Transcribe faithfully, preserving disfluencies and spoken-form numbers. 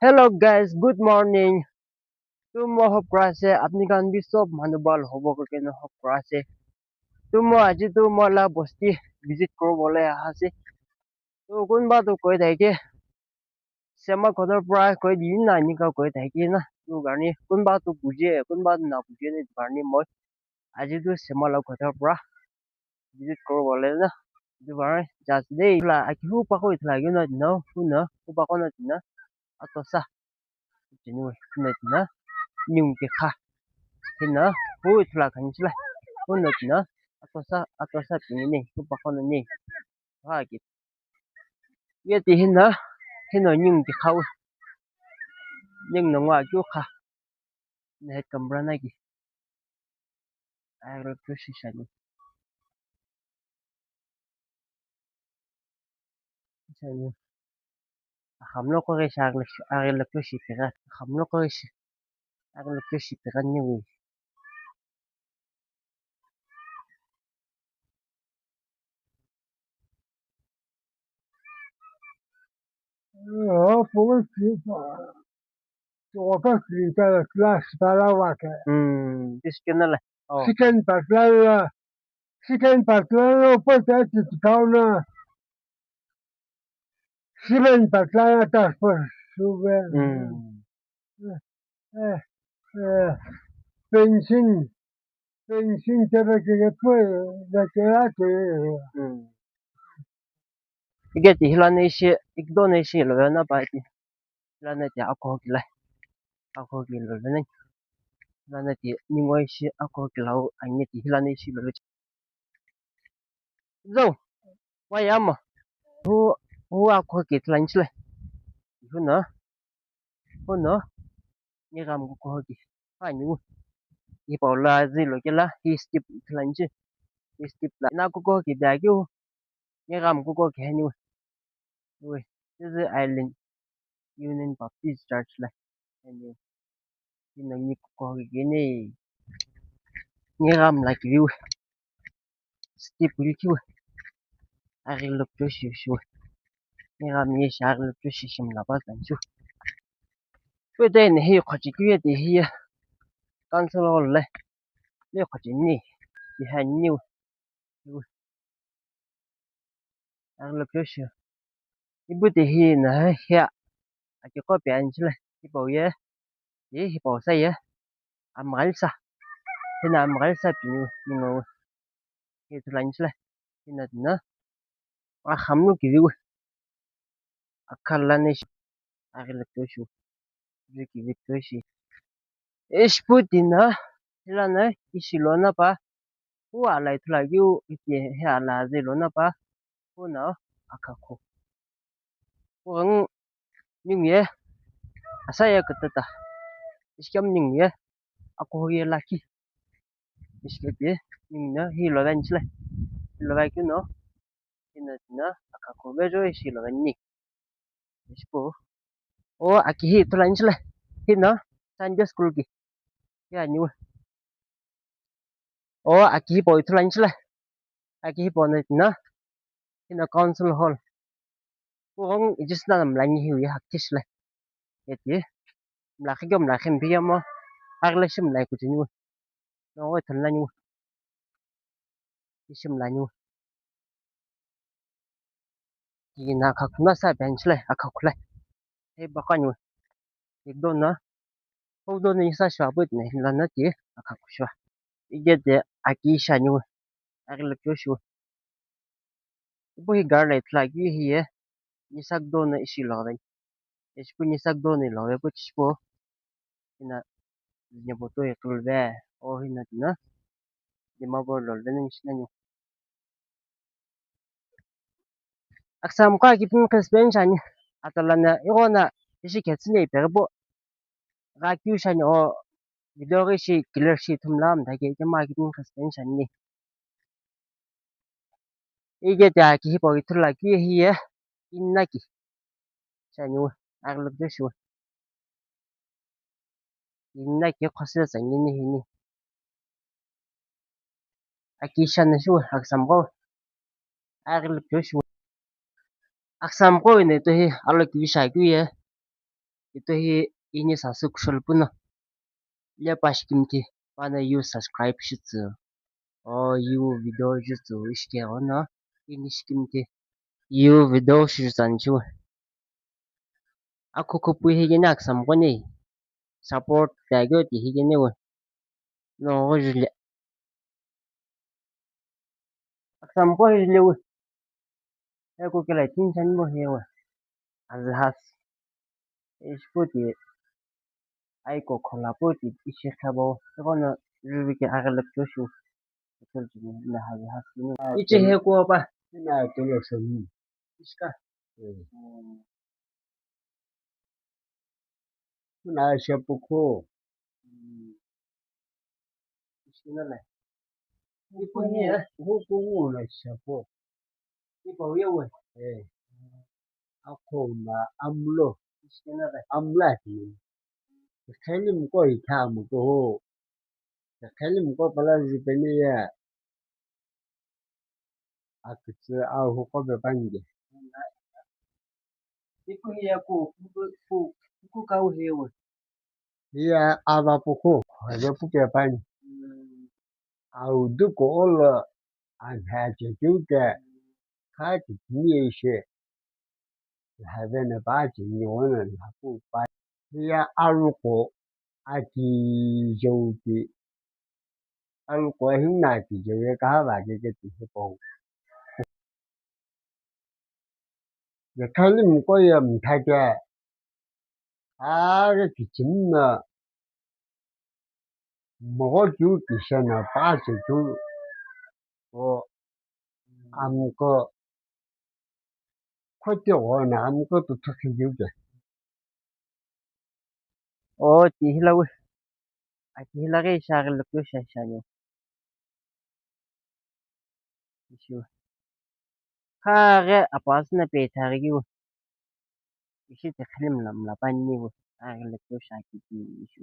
Hello guys, good morning. Tumo hope kura ase, apni khan bi sob manu bhal hobo koikena hope kura ase. Tumo aji tumo la bosti visit kuribole aha ase. Tu kunba tu koi thaki, Sema khodor pura koi di na nika koi thaki na. Tu karni kunba tu buje, kunba tu na buje ni karni moi. Aji tu Sema la khodor pura visit kuribole na. Tu karni just day la aki hu pa koi thla gina na, hu na, hu pa kona na. Atosa. Tini na tina. Niu ke kha. Tina. Hu thla kan chila. Hu na tina. Atosa, atosa tini ni. Hu pa kona ni. Ha ki. Ye ti hina, hino ning ti khau. Ning no ngwa kyu kha. Ne het kamra na ki. Ai ro kyu shi shani. Shani. Hamlo ko ge shaglo, aglo kyu shi pira. Hamlo ko ge shi. Aglo kyu shi pira ni wi. Oh, pogul ki pa. Toka ki ta class para wa ke. Hmm, this can la. Oh. Second part la, second part la, pa ta ti kauna. Second part la ta pa suwe. Hmm. Eh, eh, fencing, fencing tebe kege pue, de kera te. Hmm. Ige ti hilani ishi, ikdo na ishi lo na pa ti. Hilani ti ako kila. Ako kilo na. Hilani ti ningo ishi ako kila ani ti hilani ishi lo. Zo, wayama. Hu, hu akho ke tlanchile. Huno, huno, ni ram ko ko ke. Pani u. Ni paula zi lo ke la, hi step tlanchi. Hi step la. Na ko ko ke da ke u. Ni ram ko ko ke ni u. Ui, this is Island Union Baptist Church la. Ani, ina ni kukohiki ni. Ni ram la kiu. Step li kiu. Ari lo pyo shi shi. Ni ram ni shi ari lo pyo shi shi mla ba kan chu. Pe de ni hi khochi kiu de hi. Council hall le. Ni khochi ni. Ni ha ni. Aghi lo keu shi. Ipu tihi na hia. Aki qo pi ani chile. Hipau ye. Ye hipau sa ye. Amghali sa. Hina amghali sa pi ni ningo. Ye tulani chile. Hina tina. Aghamlu kiviu. Akhalani shi. Aghi lo keu shi. Viki viki shi. Ishi pu tina. Hilana ishi lona pa. Hu ala ithulu akeu, iti he ala aze lona pa, hu no akhakhu. Hu ghengu ningu ye, asa ye kütüta, ishi kemu ningu ye, akuhu ye lakhi. Ishi kemu ningu no, hi lo veni chile, hi lo veni keu no, hi no tina, akhakhu vejo ishi lo veni. Ishi pu. O, aki hi ithulu ani chile, hi no, Sunday school ki, hi ani we. O, aki hipau ithulu ani chile. Aki hipau no tina. Hino council hall. Kughengu ichisi na mlani hiu ye hakti shile. Eti. Mlakhi keu mlakhi mpi kemu. Aghile shi mlai kuchini. Nongo ithulu nani. Ishi mlani. Kina akhakhu na sa bench le akhakhu le. He bakani we. Ekdona. Hokdona isa shwa put ne lana ti akhakhu shwa. Igede aki shani we. Aghi lo keu shi we. Ipu hi gar le ithulu akeu hi ye. Nisa kudona ishi lo ven. Ishi pu nisa kudona ilo ve pu tishi pu. Hina, nyebo to ye kulu ve. O hina tina. Dimapur lo ve nani shi nani. Aksam ko aki pin khes pen shani. Atalana, igona, ishi khetsi ne ipe pu. Gha keu shani o, video ghi shi clear shi ithulu mla mtha ke, kema aki pin khes pen shani. Igede aki hipau ithulu akeu hi ye, inaki. Shani we, aghi lo keu shi we. Inaki khosü sa nini hini. Aki shani shi we, aksam ko. Aghi lo keu shi we. Aksam ko ine to hi, alo keu shi akeu ye. Ito hi ini sasü kusholu puno. Lepa shikimthi pano yu subscribe shitsü. O yu video jitsü ishike ono ini shikimthi yu video shitsü anchu. Akhukupu higena aksamkoni support tagyo ti higena we. No jule. Aksamko jule we. Eko kela tin chan bo he we. Azhas. Ishi puti aiko kholaputi ishi khabo. Eko no jubi ke agalak choshu. Ichi he ko pa. Ina tolo sami. Ishka. Kuna shapukho. Ishi na le. Ipo ni. Huku na shapo. Ipo yewe. Eh. Akho na amlo. Ishi na le. Amla ni. Khali mko itha mko ho. Khali mko pala jupeni ya. Akütsü ahu kobe pange. Iku hiya ku, ku, ku, ku kau hewe. Hiya ava puku, ave puke pani. Au duko olo anha che juke, kha che niye she. Lhave na pa che ni ona na pu pa. Hiya aluko ati jouti. Aluko himna ati joye kaha va ke ke ti hipo. Ye khali mko ye mthake. Age kichimna. Mogo kyu kishena pa che kyu. O amko. Khote gona amko tu thakhi kyu ke. O ti hilawi. Aki hilaghi ishi aghilukhu ishi shani. Ishi. Khaghi apasü na pe ithaghi wu. Ishi ti khali mla, mla pani wu. Aghilukhu ishi aki ti ishi.